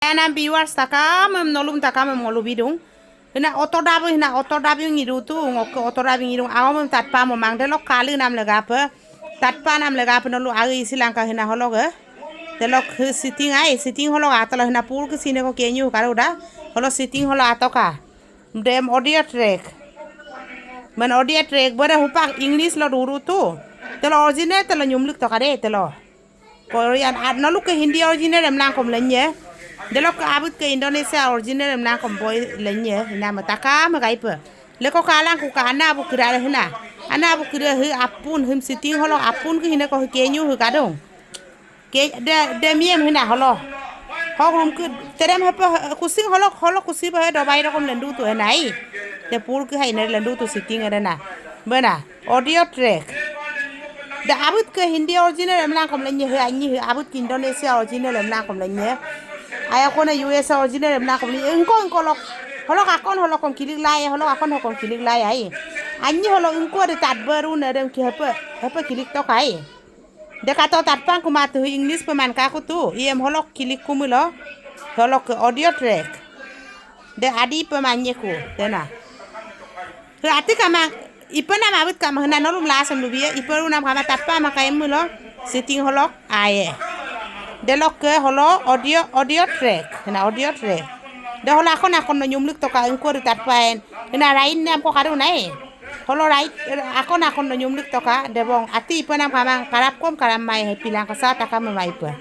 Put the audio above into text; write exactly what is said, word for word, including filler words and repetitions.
Enam viewers takamem nolum takamem ngolu bidung. Hina oto dabu, hina oto dabu ngidu tu, ngokke oto dabu ngidung, awamem tatpa momang, delok kali nam legape, tatpa nam legape nolu agi isi langka hina hologe. Delok he sitting ai, sitting holok atolo hina pur ke sine ko kenyu karuda, holo sitting holo atoka. Dem audio track. Men audio track, bere hupak English lo duru tu. Telo original, telo nyumlik toka de, telo. Korean, at noluke Hindi original emlangkom lenye. Delokke abut ke Indonesia original emlangkom boy lenye. Hina metaka megaipe. Leko kalang kuka ana abu kira hina. Ana abu kira he apun him sitting holok apun ke hina ko he kenyu he kadung. Ke de, de miem hina holo. Hok rum ke terem hepe kusing holok, holok kusi pe he dobai rokom lendu tu henai. De pur ke hai ne lendu tu sitting erena. Bena. Audio track. Da abut ke Hindi original emlangkom lenye he anyi he abut ke Indonesia original emlangkom lenye. Aya kone U S A original emlangkom lenye. Engko engko lok. Holok akon holokom kilik lai, holok akon hokom kilik lai ai. Anyi holok engko de tat beru ne dem ki hepe, hepe kilik tok ai. De kato tatpang kumatu English peman kaku tu. Iem holok kilik kumulo. Holok ke audio track. De adi pemanyeku. Dena. He ati kama, ipe nam abut kama hena nolum lasem lubie, ipe ru nam kama tatpa maka emulo, sitting holok, aye. Delokke holo audio, audio track, hena audio track. De holo akon akon no nyumlik toka engko ri tatpaen, hena rain nam ko karu nai. Holo rai, akon akon no nyumlik toka, debong, ati ipe nam kama karap kom karam mai he pilang kasa takam mai ipe.